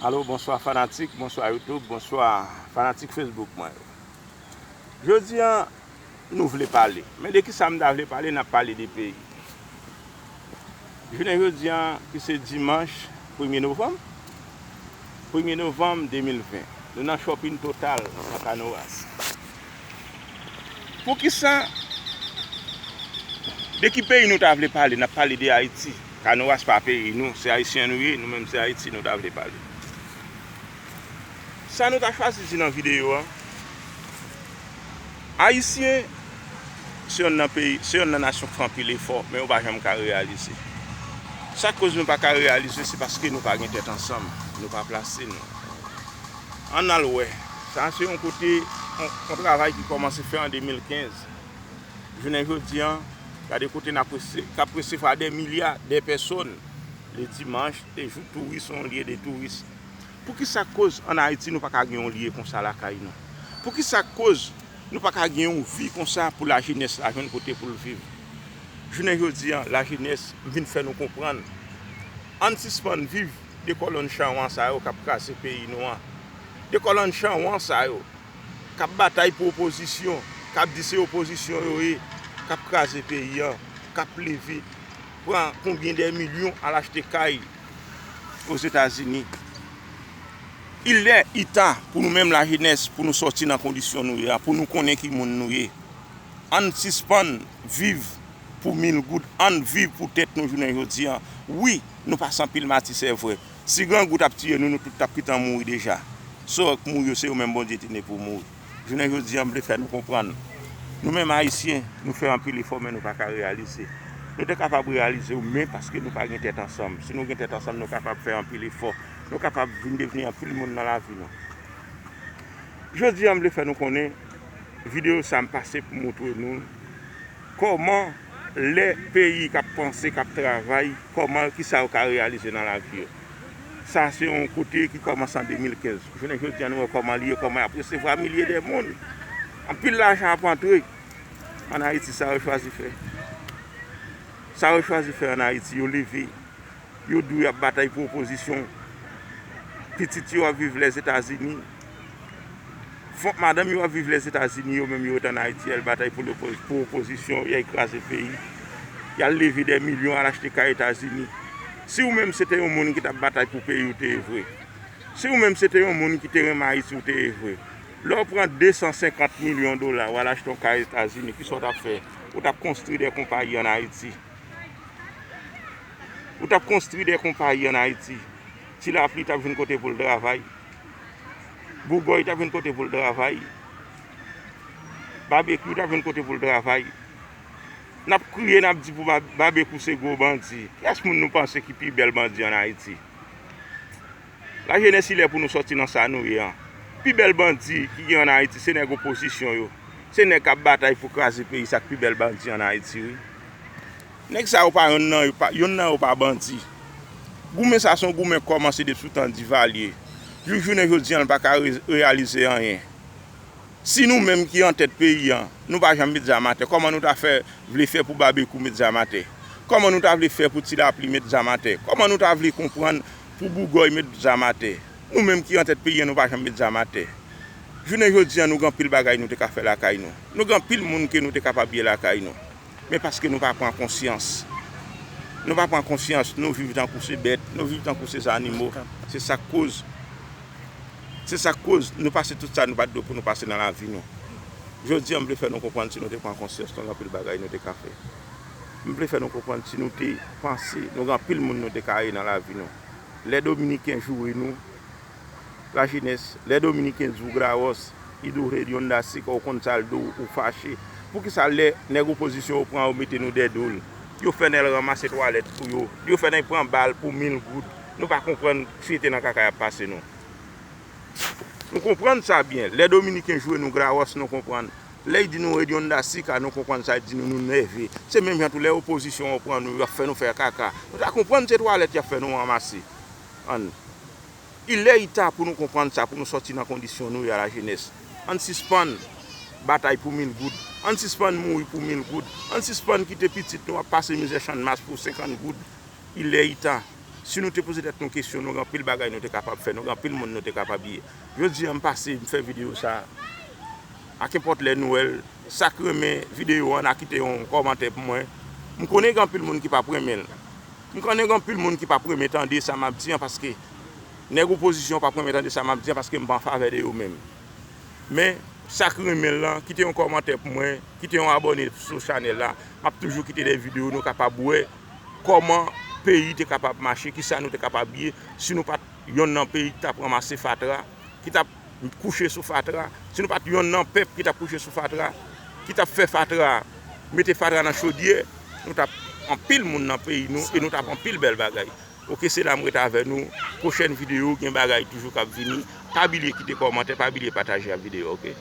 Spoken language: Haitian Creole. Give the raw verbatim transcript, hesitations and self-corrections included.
Alo, bonswa fanatik, bonswa YouTube, bonswa fanatik Facebook mwen yo. Jodi a, nou vle pale. Men de kisa m ta vle pale, n ap pale de peyi. Jounen jodi a, ki se dimanch premye novanm, premye novanm de mil ven, nou nan Shopping Total nan Kanoras. Poukisa, de ki peyi nou ta vle pale? N ap pale de Ayiti. Kanoras pa peyi nou, se Ayisyen nou ye, nou menm se Ayiti nou ta vle pale. Sa nou ta chwazi di nan videyo a, Ayisyen se yonn nan peyi, se yonn nan nasyon k fè anpil efò, men yo pa janm ka reyalize. Sa k koz nou pa ka reyalize, se paske nou pa gen tèt ansanm, nou pa plase nou. Ann al wè. Sa se yon kote, yon, yon travay ki kòmanse fè an de mil kenz. Jounen jodi a, gade kote n ap rese-, k ap resevwa dè milya de pèsòn. Le dimanch, se jou touris, yon lye de touris. Poukisa koz ann Ayiti nou pa ka gen yon lye konsa lakay nou? Poukisa koz nou pa ka gen yon vi konsa pou lajenès la jwenn kote pou l viv? Jounen jodi a, lajenès, m vin fè nou konprann. Ann sispann viv de kòlonn chanwan sa yo k ap kraze peyi nou an. De kòlonn chanwan sa yo k ap batay pou opozisyon, k ap di se opozisyon yo ye, k ap kraze peyi an, k ap leve, pran konbyen de milyon al achte kay Ozetazini. Il est, il est temps pou nou menm lajenès, pou nou sòti nan kondisyon nou ye a, pou nou konnen ki moun nou ye. Ann sispann viv pou mil goud, ann viv pou tèt nou jounen jodi a. Wi, nou pase anpil mati, se vre. Si grangou t ap tiye nou, nou tout t ap kite an mouri deja. Sa k mouri yo, se yo menm Bondye te ne pou mouri. Jounen jodi a, m vle fè nou konprann. Nou menm Ayisyen, nou fè anpil efò, men nou pa ka reyalize. Nou te kapab reyalize wi, men paske nou pa gen tèt ansanm. Si nou gen tèt ansanm, nou kapab fè anpil efò. Nou kapab vin devni anpil moun nan lavi nou. Jodi a, m vle fè nou konnen, videyo sa a m pase pou montre nou kòman lè peyi k ap panse, k ap travay, kòman, kisa yo ka reyalize nan lavi yo. Sa se yon kote ki kòmanse an de mil kenz. Jounen jodi a, nou wè kòman li ye, kòman y ap resevwa milye de moun. Anpil lajan ap antre. Ann Ayiti, sa yo chwazi fè. Sa yo chwazi fè ann Ayiti, yo leve. Yo di w y ap batay pou opozisyon. Pitit yo ap viv Lèzetazini. Fòk madanm yo ap viv Lèzetazini, yo menm yo ret ann Ayiti, y al batay pou lopo-, pou opozisyon, y al kraze peyi. Y al leve dè milyon, al achte kay Etazini. Si w menm se te yon moun ki t ap batay pou peyi w te ye vre, si w menm se te yon moun ki te renmen Ayiti w te ye vre, lè w pran de san senkant milyon dola, w al achte yon kay Etazini, kisa w t ap fè? Ou t ap konstwi de konpayi ann Ayiti. Ou t ap konstwi de konpayi ann Ayiti. Ti Lapli t ap jwenn kote pou l travay. Bougòy t ap jwenn kote pou l travay. Babekyou t ap jwenn kote pou l travay. N ap kriye, n ap di pou Ba-, Babekyou se gwo bandi. Kiyès moun nou panse ki pi bèl bandi ann Ayiti? Lajenès, il lè pou nou sòti nan sa nou ye an. Pi bèl bandi ki gen ann Ayiti, se nèg opozisyon yo. Se nèg k ap batay pou kraze peyi, sa k pi bèl bandi ann Ayiti, wi. Nèg sa yo pa yonn nan yo, pa, yonn nan yo pa bandi. Goumen sa se yon goumen k kòmanse depi sou tan Divalye. Jouk jounen jodi a, l pa ka re-, reyalize anyen. Si nou menm ki antèt peyi a, nou pa janm met zam atè, kòman nou ta fè, vle fè pou Babekyou met zam atè? Kòman nou ta vle fè pou Ti Lapli met zam atè? Kòman nou ta vle konprann pou Bougòy met zam atè? Nou menm ki antèt peyi a, nou pa janm met zam atè. Jounen jodi a, nou gen anpil bagay nou te ka fè lakay nou. Nou gen anpil moun ke nou te kapab ye lakay nou. Men paske nou pa pran konsyans. Nou pa pran konsyans, nou viv tankou se bèt, nou viv tankou se zannimo. Se sa k koz, se sa k koz nou pase tout sa nou pa t dwe pou nou pase nan lavi nou. Jodi a, m vle fè nou konprann si nou te pran konsyans, nou gen anpil bagay nou te ka fè. M vle fè nou konprann si nou te panse, nou gen anpil moun nou te ka ye nan lavi nou. Lè Dominiken joure nou, lajenès, lè Dominiken di w grawòs, li di w Hedionda Sika, ou konn sa l di w, ou fache. Poukisa lè nèg opozisyon yo pran yo mete nou dèyè do l, yo fè nèg ranmase twalèt pou yo, yo fè nèg pran bal pou mil goud, nou pa konprann si se te nan kaka y ap pase nou? Nou konprann sa byen. Lè Dominiken joure nou grawòs, nou konprann. Lè y di nou Hedionda Sika, nou konprann sa y di nou, nou nève. Se menm jan tou lè opozisyon yo pran nou, y ap fè nou fè kaka. Nou ta konprann se twalèt y ap fè nou ranmase. Ann. Il est, il est temps pou nou konprann sa, pou nou sòti nan kondisyon nou ye a, lajenès. Ann sispann batay pou mil goud. Ann sispann mouri pou mil goud. Ann sispann kite pitit nou ap pase mizè Channmas pou senkant goud. Il est, il est temps. Si nou te poze tèt nou kesyon, nou gen anpil bagay nou te kapab fè, nou gen anpil moun nou te kapab ye. Jodi a, m pase, m fè videyo sa a. Ak enpòt lè nou wè l, sa k renmen videyo a, n a kite yon kòmantè pou mwen. M konnen gen anpil moun ki p ap renmen l. M konnen gen anpil moun ki p ap renmen tande sa m ap di an, paske nèg opozisyon p ap renmen tande sa m ap di an, paske m pa an favè de yo menm. Men, sa k renmen l lan, kite yon kòmantè pou mwen, kite yon abòne sou chanèl la. M ap toujou kite de videyo nou kapab wè kòman peyi te kapab mache, kisa nou te kapab ye, si nou pa t yonn nan peyi ki t ap ranmase fatra, ki t ap kouche sou fatra, si nou pa t yonn nan pèp ki t ap kouche sou fatra, ki t ap fè fatra mete fatra nan chodyè, nou t ap anpil moun nan peyi nou e nou t ap anpil bèl bagay. Oke, se la m ret avè nou. Pwochèn videyo, gen bagay toujou k ap vini. Pa bliye kite kòmantè, pa bliye pataje ak videyo, oke?